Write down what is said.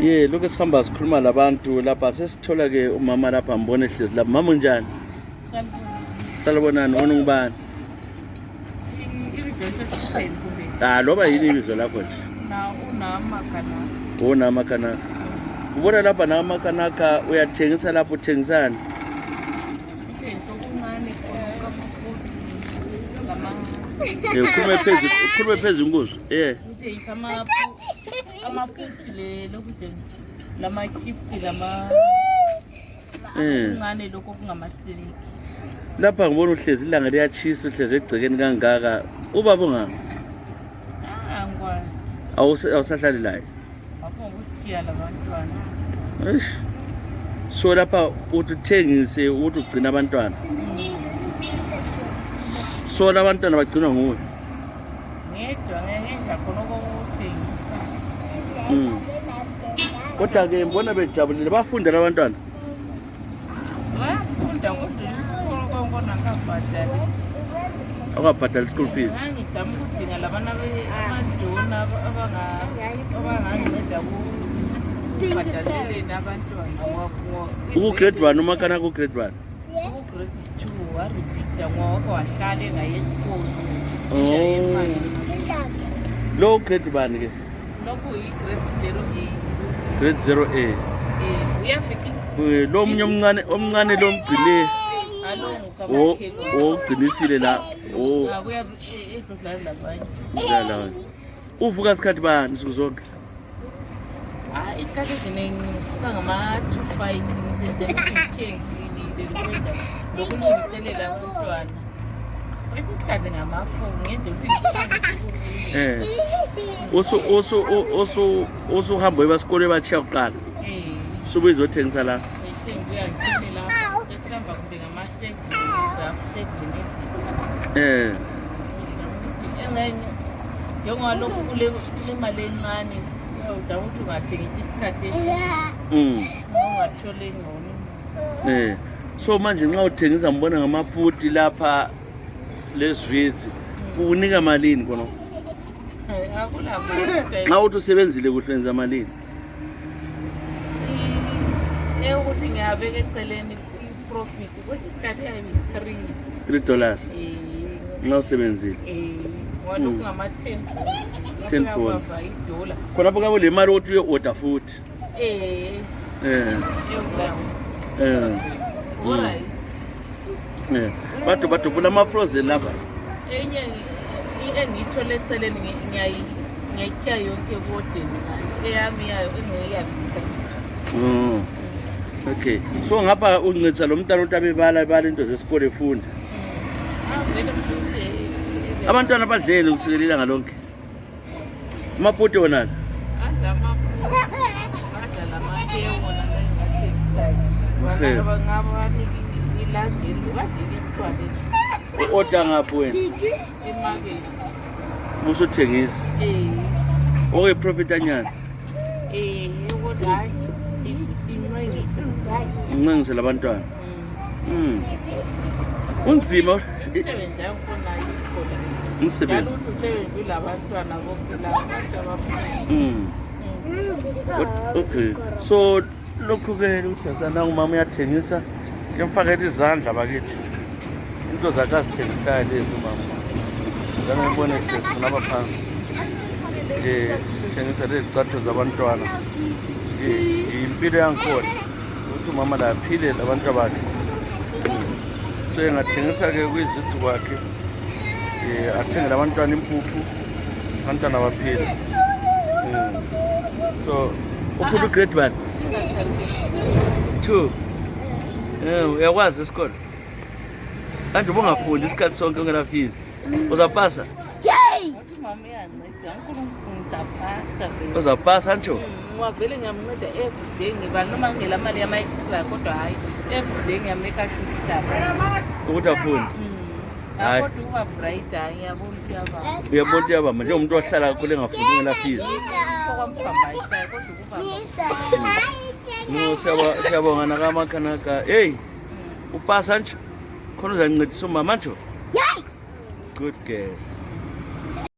Ye, lokhu sihamba sikhuluma labantu lapha, sesithola ke umama lapha, ngibona ehlezi lapha. Mama, unjani? Salibonani, wona ungubani? Ah, loba yini ibizo lakho nje? Unama Kanaka. Ubona lapha nama Kanaka, uyathengisa lapho, uthengisani? Ukhulume phezulu, ukhulume phezulu ngikuzwe. Eh. Amafuthi le lokhu lama-chips lama okuncane lokhu okungamasiliki. Lapha ngibona uhlezi, ilanga liyatshisa, uhlezi egcekeni kangaka. Ubaba ungaka? Angikwazi. Awusahlali laye? Waphongukushiya labantwana. Eish. So lapha uthi uthengise ukuthi ugcine abantwana. So labantwana bagcinwa nguwe? Ngedwa ngenza khona okokuthengisa. Kodwa ke ngibona bejabulile, bafunda labantwana. Bayafunda kodwa isikolo kwakhona akabhadali. Awukabhadali school fees. Ngangizama ukudinga labana amadona abanganceda kubhadaleleni abantwana. Uku grade 1 umakana, ku grade 1. Uku-grade 2, wa-repeat-a ngoba wake wahlala engayi esikolo. Oh. Lo grade bani ke? Lokhu yi-grade 0A. Grade 0A. Uyafika. Lo omunye omncane, omncane lo mgcine Alo. Ugcinisile la. Oh. Abuya edlala labanye. Dlala. Uvuka sikhathi bani nsuku zonke? Ah, isikhathi esiningi ngivuka ngama-2:05, ngisenze lokulungiselela abantwana. Kwesinye isikhathi ngama-4, ngenze ukuthi Eh. Usu usu usu usuhamba ebasikole bachiya kuqala. Subuye izothengisa la. Sengibuya ngithele lapho sesihamba kumbe ngama-7, 7:30. Engxenye njengoba lokhu kule mali encane, uyawuzama ukuthi ungathengisa isikhathi ungatholi engcono. So manje nxa uthengisa, ngibona ngamaputi lapha lezwitsi, kukunika malini khona? Akulamali. Nxa uthi usebenzile kuhle, wenza malini? Eyokuthi ngiyabeka eceleni i-profit, kwesinye isikhathi iyayi-3. $3 nxa usebenzile? Ngoba lokhu ngama-10. £10. Idola. Khonapho kabe le mali othi uye-order futhi. Eh. Alright. Bado badubula ama-frozen lapha. Enye engiyithole eceleni ngiyayikhiya yonke kodeni eyami yayo engeyabi. Okay, so ngapha uncedisa lo mntana ukuthi abebala ebala into zesikole, efunda. Vele futhi. Abantwana badlele kusukela ilanga lonke? Amaputi wonala? Adla amaputi, badla lamahewu wona engathengisayo. Mahewu. Ngabanika ilangeli, badlile isitshwala. U-order ngaphi wena? Emakethe. Ubusuthengisa? Eh. Okuyi-profit anyana? Eh, kodwa hayi, incenge. Uncengisela abantwana. Unzima. Umsebenzi yakhona ayikho la. Umsebenzi. Njalo ukuthi umsebenzi ulabantwana bonke laba abantu abafunda. Okay, so lokhu ke ukuthi asana umama uyathengisa, kemfakela izandla bakithi, into zakhe azithengisayo lezi umama. Zange ngibone hlezi khonapha phansi, thengisa lezi catho zabantwana. Impilo yangikhona ukuthi umama la aphile labantu bakhe. So engathengisa-ke kuyizithu kwakhe, athengele abantwana impuphu, abantwana baphile. So ufunda u-grade 1 2. Uyakwazi isikolo kanje ubungafundi isikhathi sonke ungena fees, uzapasa? Wathi umama uyanceda, uNkulunkulu, ngizapasa vele. Uzapasa ntsho. Ngoba vele ngiyamnceda everyday, ngiba noma ngingela mali yama-extra, kodwa hhayi, everyday ngiyameka sure ukuthi apasa. Ukuthi afunde. Hhayi. Kodwa ukuba bright, hhayi, ngiyabona ukuthi uyabamba. Uyabona ukuthi uyabamba, njengomuntu ohlala kakhulu engafundi, ungela fees. Okwamphambanisayo kodwa ukubamba. No, siyabonga nakamakhanaka. Hey, upasa nje khona uzancedisa umama nje. Good girl.